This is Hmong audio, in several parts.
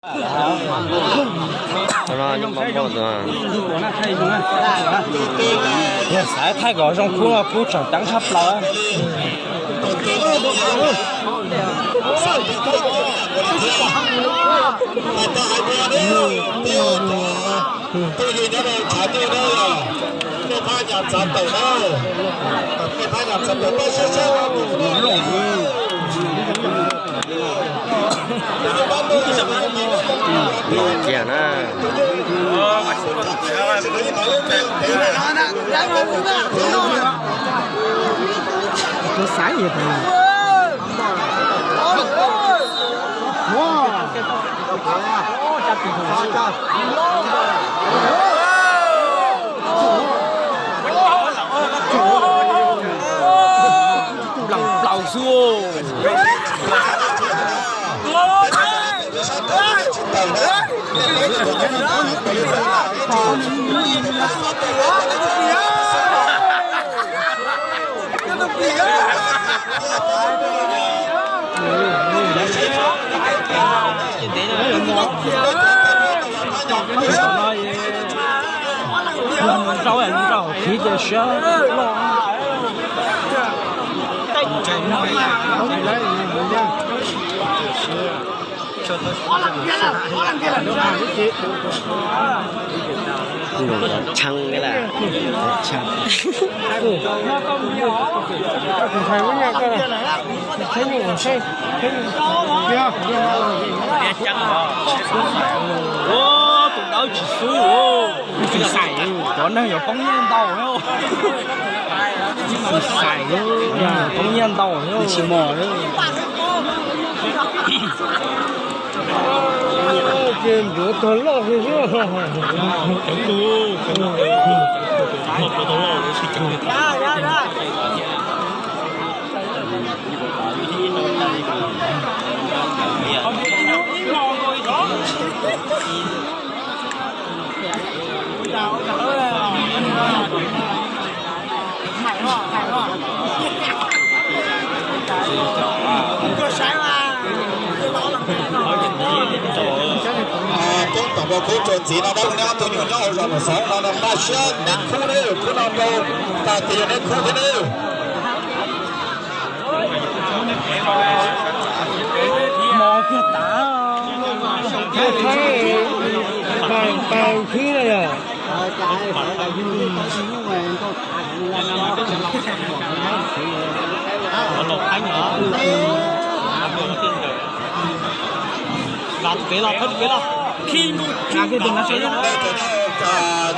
Yog xav thaij kom zoo khub no khub tseem ceeb tshaj plaws. Kiag na. Tus xaiv yog tus nplam plaus xwb. Khiv ces siab loj. Tshee li lawm. Tus dawb tsis xub, tsis xaiv, cov neeg yuav poob nyiaj ntau. Tsis xaiv, poob nyiaj ntau tsis mos. Ces ncuav tag loj xwb. Poob tom ua khub rau txiv no dab neeg ob tug nyuj nyob hauv zos Nus Xoov no no npaj siab neb khub ne, khub no rau tas ces yog neb khub thiab ne. Mos kiag tas. Pas khib na yog.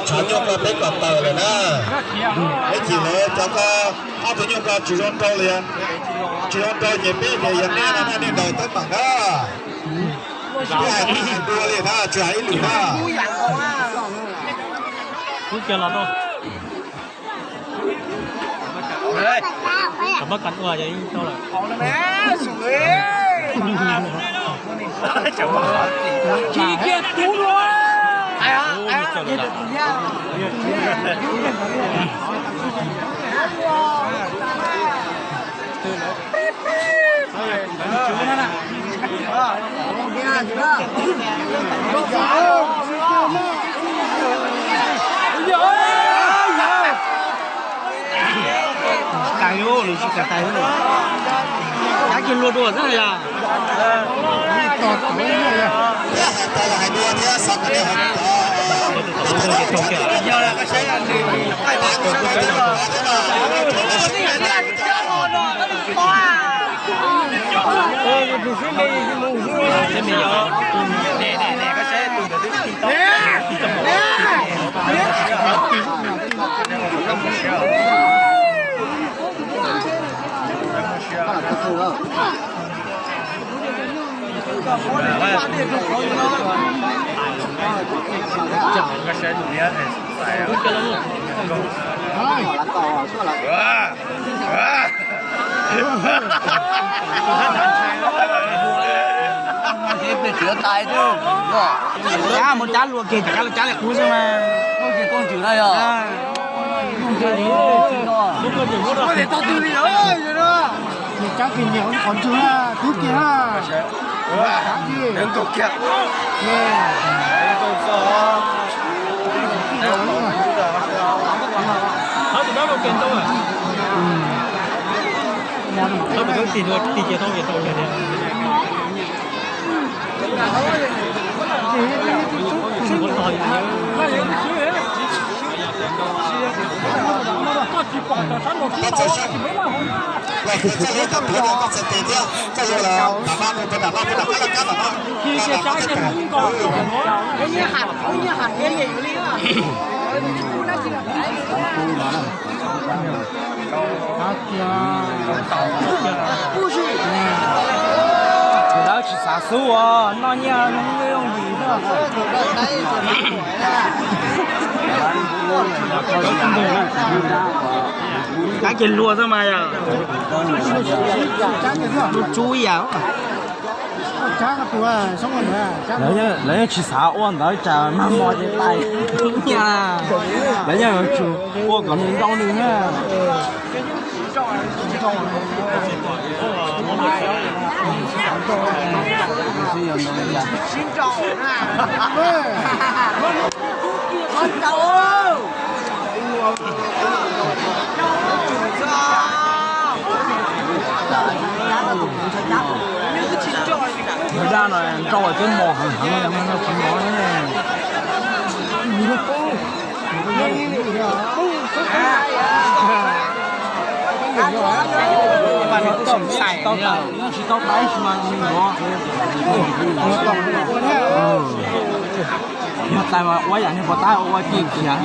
Tshav nyuj ko peb kom tawm lawm na. Peb chim lawv cov ko ob tug nyuj ko tsis zoo nraug li, tsis zoo nraug ces peb tias yog nej no nej daws teeb meem na. Peb hais tsis hais dua li na, tsis hais ib lwm na. Kais lub, lub tsis kais tais lub. Kav kiag luag dua xwb yog. Cab mus cab luag kiag, cab luag cab li qub xwb mas. Cab kiag nyiam qhov ntswg na, tub kiag na. Dev nkaug kiag. Dev nkaug txog. Koj txawm sab, los koj txawj lub koj pluav rau koj txhais tes thiab koj yuav los nram no, nram no, nram qab laj kab nram no. Ntawd tsis xav xub os, noj nyiaj zoo yooj yim xwb. Kav kiag luag xwb mas yog. Lub tsub ib yam. Lawv yeej tsis xav ua ntawd tsam mag mos ces tais nyiaj. Lawv yeej yuav tsum ua kom nws nrau nws na. Yog dab no nrau twb mos heev heev no tsis mos ne. Tsis tau tais, tsis tau tais mas nws yuav. Yog tais mas ua yam niag puas tab ua ci khiav.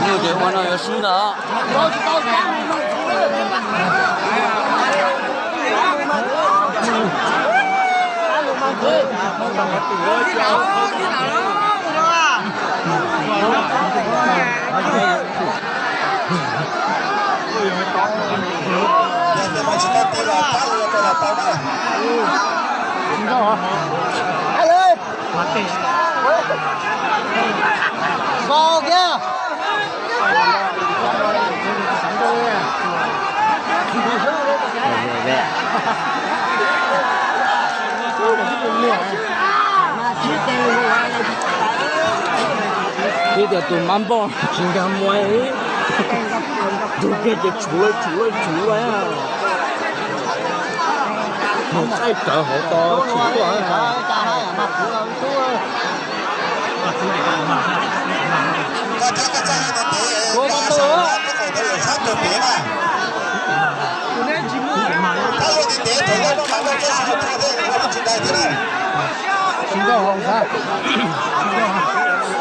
Nyuj ces ua no yuav swb ntag. Vim tias tus mab npauj tsis nkag muag, tus kiag ces tshuv lawm tshuv lawm tshuv lawm. Mus txaij rawv hauv tau tsis tuaj. Tsis nrauj,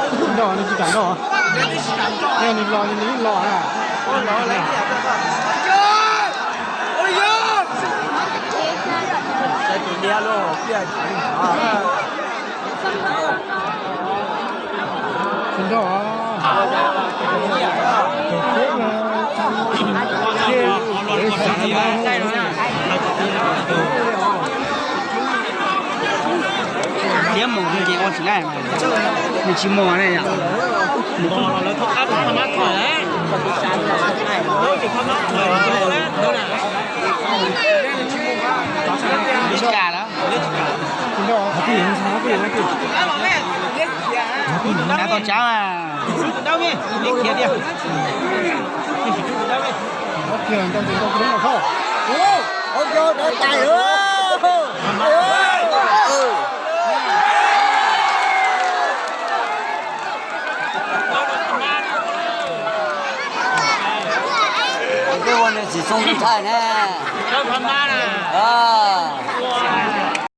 tsis nrauj, nws tsis kam nrauj. Yog nws los nws los na. Tsis nrauj. Tiab mus ces ua tsis laij, nws tsis mus ne yom. Tsis kam lawm. Nab tau tsab mas. Ua nws tsis xoo ntshai ne.